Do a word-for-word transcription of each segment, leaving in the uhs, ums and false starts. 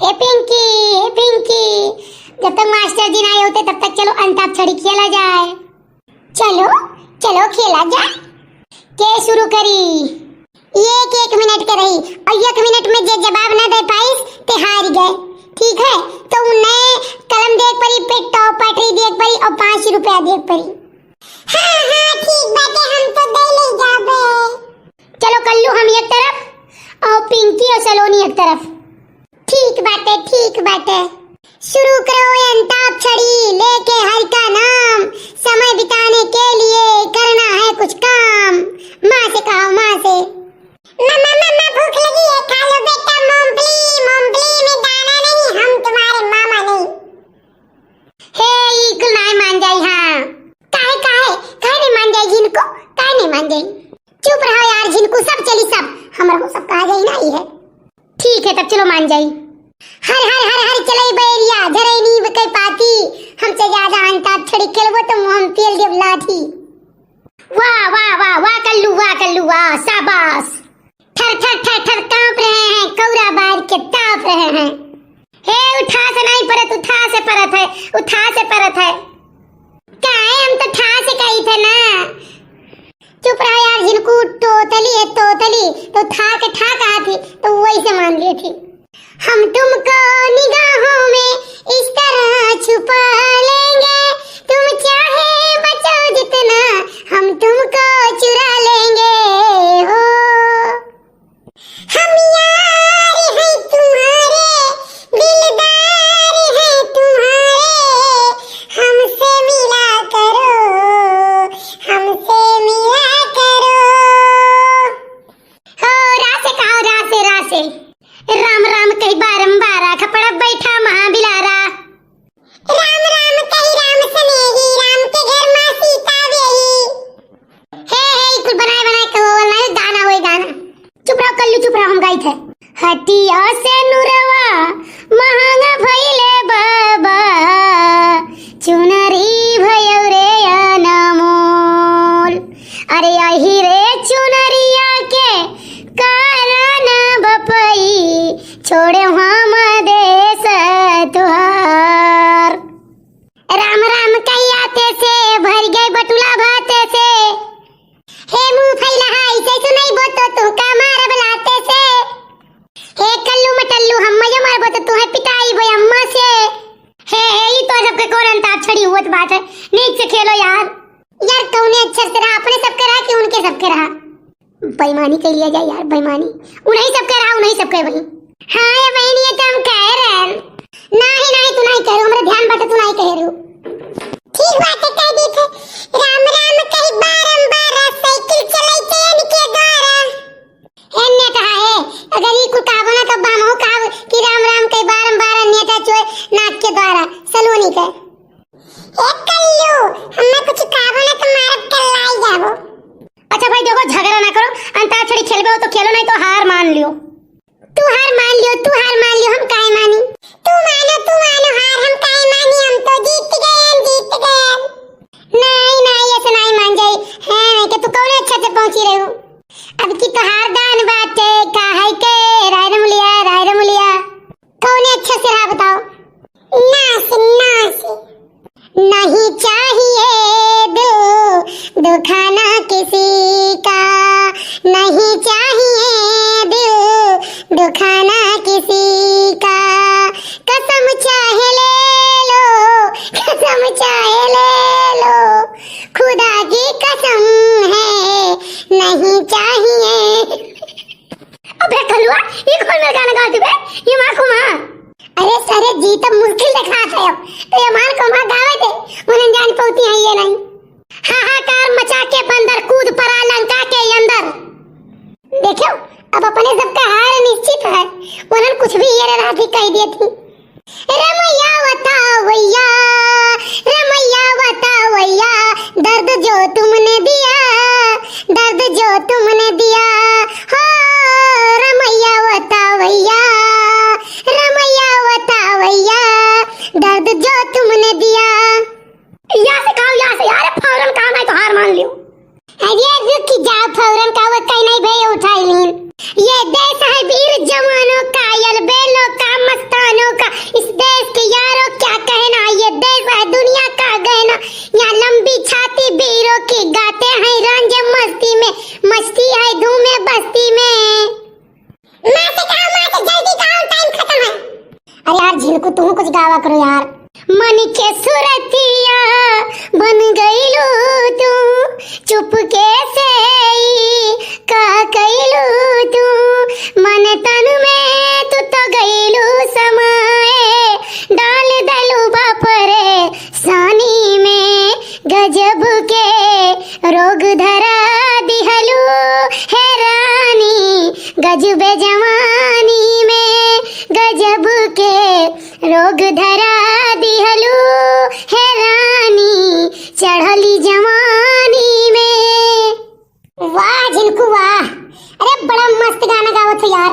ए पिंकी, ए पिंकी, जब तक मास्टर जी ना आए होते, तब तक चलो अंताक्षरी खेला जाए। चलो, चलो खेला जाए। के शुरू करी? एक, एक मिनट के रही, और एक मिनट में जे जवाब ना दे पाइस, ते हार गए। ठीक है, तो उन्हें कलम देख परी, पे टॉप पटरी देख परी, और पाँच रुपया देख परी। हाँ, हाँ, ठीक बाटे, हम तो दे ले जाबे। चलो कल्लू, हम एक तरफ और पिंकी और सलोनी एक तरफ। ठीक बाटे, ठीक बाटे। शुरू करो अंताक्षरी, लेके हरि का नाम। समय बिताने के लिए करना है कुछ काम। माँ से कहो, माँ से। मम्मा, मम्मा, भूख लगी है, खा लो बेटा मूंगफली। मूंगफली में दाना नहीं, हम तुम्हारे मामा नहीं। हे, ई कुल नाई मान जाई, हाँ। काहे, काहे, काहे नहीं मान जाई झिनकू? काहे नहीं मान जाई? चुप रहो यार झिनकू, सब चली सब, हमरा वो सब कहा जाई ना, ई है। ठीक है, तब चलो मान जाई। हर, हर, हर, हर चलई बैरिया, झरई नीम के पाती, हमसे ज्यादा अंताक्षरी खेलबो तो मुँह में पेल देब लाठी। वाह, वाह, वाह, वाह कल्लू, वाह कल्लू, वाह, शाबाश। थर, थर, थर, थर कांप रहे हैं, कौरा बार के ताप रहे हैं। हे, उठा से नहीं परत, उठा से परत है, उठा से परत है। काहे, हम तो ठा से कही थे ना। चुप रहो यार, झिनकू तोतली है, तोतली, तो ठा के ठा कहा थी, तो वही से मान लिए थी। हम तुमको निगाहों में इस तरह छुपा लेंगे, तुम चाहे बचाओ जितना, हम तुमको चुरा लेंगे हो। हम यार हैं तुम्हारे, दिलदार हैं तुम्हारे, हमसे मिला करो, हमसे मिला करो। हो, रा से कहो, रा से, रा से। राम राम कही बारंबारा, खपड़ा बैठा महाबिलारा। राम राम कही राम सनेही, राम के घर माँ सीता बेही। हे, हे, ई कुल बनाए बनाए कहो वाला नहीं, गाना होई गाना। चुप रहो कल्लू, चुप रहो, हम गाइत है। हटिया से नुरवा महंगा भइले बाबा, चुनरी भयौ रे अनमोल। अरे यही रे चुनरिया के कारण बपई, छोड़े हम देश तुहार। राम राम कही आते से, भर गए बटुला भाते से। हे मुँह फैला है, ऐसे सुनइबो तो तुहका मारब लाते से। हे कल्लू मटल्लू, हम मजा मारबो तो तुहे पिटाइबो अम्मा से। हे, हे, ई तो सबके कौन अंताक्षरी हुअत बात है, नीक से खेलो यार। यार कौने अक्षर से रहा, अपने सबके रहा कि उनके सबके रहा? बेईमानी कइ लिया जाए यार, बेईमानी। उन्हीं सबके रहा, उन्हीं सबके वही। हाँ ये बहन, ये तो हम कहे रहन। नाही, नाही, तू नाही कहे रहू, हमरा ध्यान बाटे, तू नाही कहे रहू। ठीक बात है, कह दी थे। राम राम कही बारंबार, साइकिल चलाई चयन के द्वारा। हे नेता है, अगर ई कुल कहबो ना, तब हमहू कहब कि राम राम कही बारंबार, नेता चोर नाक के द्वारा, सलोनी के। ए कल्लू, हमें कुछ कहबो ना तो मारब कल्लाई जाबो। अच्छा भाई देखो, झगड़ा ना करो, अंताक्षरी खेलबे हो तो खेलो, नहीं तो हार मान लियो। तू हार मान लियो, तू हार मान लियो, हम काहे मानी? तू मानो, तू मानो हार, हम काहे मानी, हम तो जीत गए, हम जीत गए। नहीं, नहीं, ऐसे नहीं मान जाई। हाँ, नहीं तो तू कौन अच्छा से पहुंची रहू। अब की तोहार दान बाटे, काहे के राय रमुलिया, राय रमुलिया। कौने अच्छा से रहा बताओ? नास, नास। नहीं चाहिए दिल दुखाना किसी का, नहीं चाहिए दिल दुखाना किसी का। कसम चाहे ले लो, कसम चाहे ले लो, खुदा की कसम है, नहीं चाहिए। अबे कलुआ, ई कौन मेर गाना गावत बे? ये माँ को माँ। अरे सरे जी, तो मुश्किल देखात है अब। तो ये माँ को माँ गावे दे, उन्हें जान पौती है ये नहीं। हाहाकार मचा के बंदर कूद पड़ा लंका के अंदर। देखो, अब अपने सबका हार निश्चित है, उन्हें कुछ भी ये रात ही कह दिए थी। रमैया बतावैया, रमैया बतावैया, दर्द जो तुमने दिया, दर्द जो तुमने दिया, हो रमैया बतावैया, रमैया बतावैया, दर्द जो तुमने दिया। या से खाओ, या से, यार, फौरन काम है तो हार मान लियो। अरे रुक जाओ, फौरन का वो कहीं नहीं भैया उठाई लीन। ये देश है वीर जवानों का, अलबेलों का मस्तानों कु-, तुहू कुछ गावा करो यार। मन के सुरतिया बन गइलू तू, चुपके से ई का कइलू तू, मन तन में तू तो गइलू समाए, डाल देलू बा परेशानी में, गजब के रोग धरा दिहलू हे रानी, गजब जवानी में, गजब के रोग धरा दिहलू हे रानी, चढ़ली जवानी में। वाह झिनकू वाह, अरे बड़ा मस्त गाना गावत हो यार।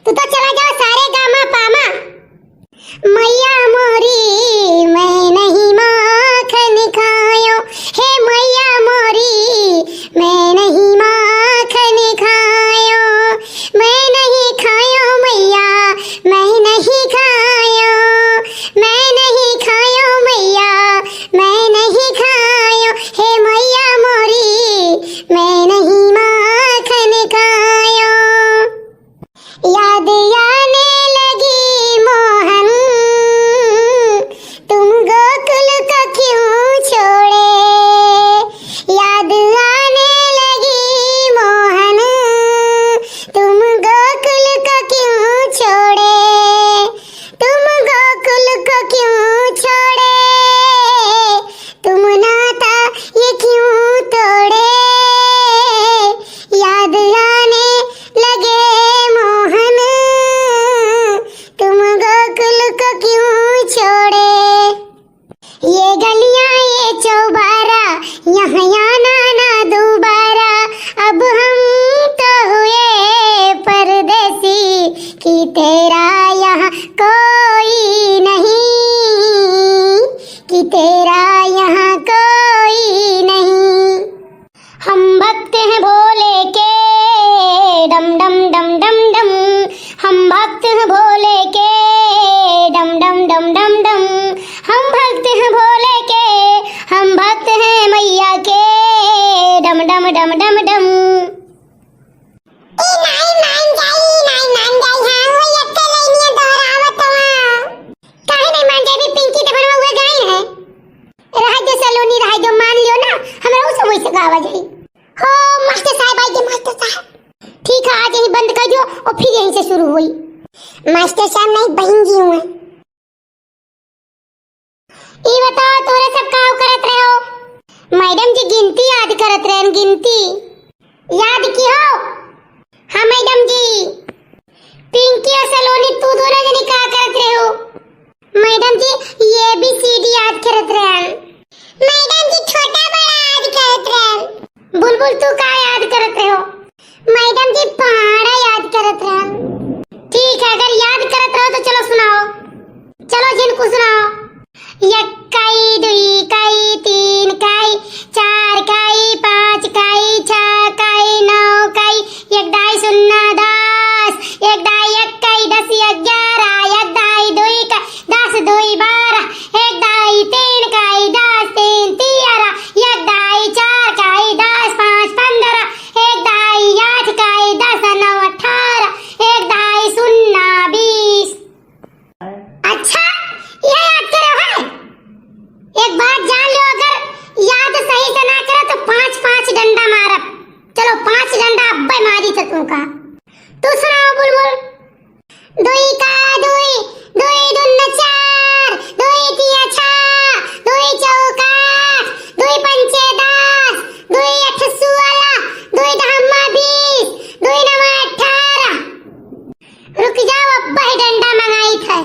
तू तो चला जाओ सारे गामा पामा। मैया मोरी मैं नहीं माखन खायो, हे मैया मोरी मैं नहीं माखन खायो, मैं नहीं खायो मैया, मैं नहीं खायो, मैं नहीं खायो मैया, मैं नहीं खायो, हे मैया मोरी मैं नहीं माखन खायो। याद आने लगी मोहन, तुम गोकुल को क्यों छोड़े? याद आने लगी मोहन, तुम गोकुल को क्यों छोड़े? तुम गोकुल को क्यों छोड़े? तुम नाता ये क्यों तोड़े? याद आने लगे मोहन, तुम गोकुल को क्यों छोड़े? ये गलियां ये चौबारा, यहाँ आना ना दोबारा, अब हम तो हुए परदेसी, कि तेरा यहाँ कोई नहीं, कि तेरा यहाँ कोई नहीं। हम भक्त हैं भोले के, डम डम डम डम डम। हम भक्त हैं भोले के, डम डम डम डम डम। हम भक्त हैं भोले के, हम भक्त हैं मैया के, डम डम डम डम डम। ई नाई मान जाई, ई नाई मान जाई, हाँ, वो एक्के लाइनिया दोहरावत हवा। काहे नहीं मान जाई, अभी पिंकी देवरवा उहे गाई है। रह दे सलोनी, रह दे, मान लियो ना, हमरा उ समय से गावा जाई। हो मास्टर साहब, आई गे मास्टर साहब। ठीक है, आज यहीं बंद कर दियो और फिर यहीं से शुरू हुई। मास्टर साहब नहीं, बहन जी हुए। ई बताओ, तोरे सब का करत रहे हो? मैडम जी गिनती याद करत रहन, गिनती। याद की हो? हाँ मैडम जी। पिंकी और सलोनी, तू दोनों जनी का करत रहे हो? मैडम जी, ये बी सी डी याद करत रहन। मैडम जी, छोटा बड़ा याद करत रहन। बुलबुल, तू का याद करत रहे हो? मैडम जी, पहाड़ा याद करत रहन। ठीक है, अगर याद करत रहो तो चलो सुनाओ, चलो झिनकू सुनाओ। एक काई, दुई काई, तीन काई, चार काई, पाँच काई, छह काई, नौ काई, एक दाई सुन्ना दस, एक दाई एक काई दस, ग्यारह, एक दाई दुई काई दस, दुई बारह, एक दाई तीन काई दस, तीन तियारा, एक दाई चार काई दस, पाँच पन्द्रह, एक दाई आठ काई दस, नौ अठारह, एक दाई सुन्ना बीस। अच्छा, ये याद करे है? एक बात जान लो, अगर याद सही से ना करे तो पाँच पाँच डंडा मारब। चलो, पाँच डंडा अब्बे मारी थे तुमका। तू सुनाओ बुलबुल। दुई का दुई, दुई दुन्ना चार, दुई तिया छह, दुई चौका आठ, दुई पंचे दस, दुई अठ सोलह, दुई दहम्मा बीस, दुई नमा अठारह। रुक जाओ, अब्बा ही डंडा मंगाई थे।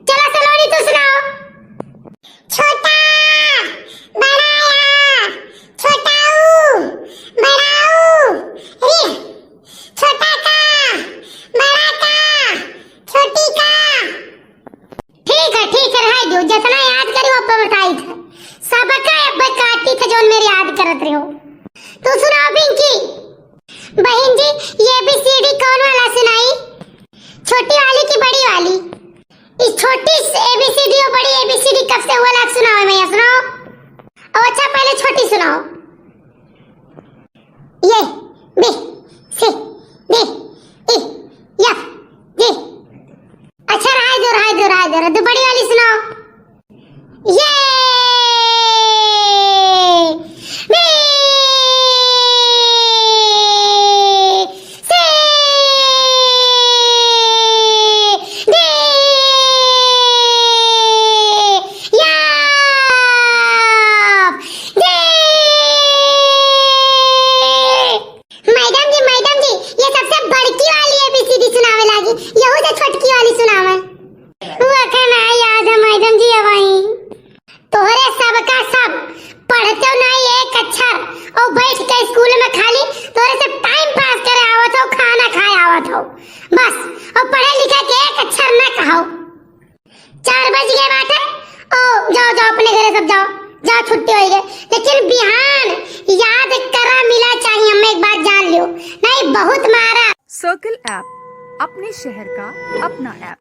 चलो सलोनी, तू सुनाओ। छोटा, बड़ा या, छोटाऊ, बड़ाऊ, रे, छोटा का, बड़ा का, छोटी का। ठीक है, ठीक है, रहाई दो, जितना याद करी वो अब्बे बताई थे। सबका अब्बे काटी थे, जोन मेरे याद करत रहे हो। तू सुनाओ पिंकी। बहन जी, ये बी सी डी कौन वाला सुनाई? छोटी वाली की बड़ी वाली? इस छोटी ए बी सी डी और बड़ी ए बी सी डी कब से हुआ लाग सुनाओ मैया, सुनाओ। और अच्छा, पहले छोटी सुनाओ। ये B C D E F G. अच्छा, रहाई दो, रहाई दो। राय दे रहे, तू बड़ी वाली सुनाओ। ये, बी, सी, डी, या, जी। मैडम जी, मैडम जी, ये सबसे बड़की वाली एबीसीडी सुनावे लागी, यहू से छोटकी वाली सुनावे। वो अखन ना याद है मैडम जी, अब आई। तोहरे सबका सब पढ़तो नाई एक अक्षर, और बैठ के स्कूल में खाली तोहरे से टाइम पास करे आवत हो, खाना खाए आवत हो, बस। और पढ़े लिखे के एक अक्षर ना कहो। चार बज गए बाटे, ओ जाओ, जाओ अपने घरे सब जाओ, जाओ, छुट्टी हो गई। लेकिन बिहान याद करा मिला चाहिए, हमें एक बात जान लियो, नहीं बहुत मारा। सर्कल ऐप, अपने शहर का अपना ऐप।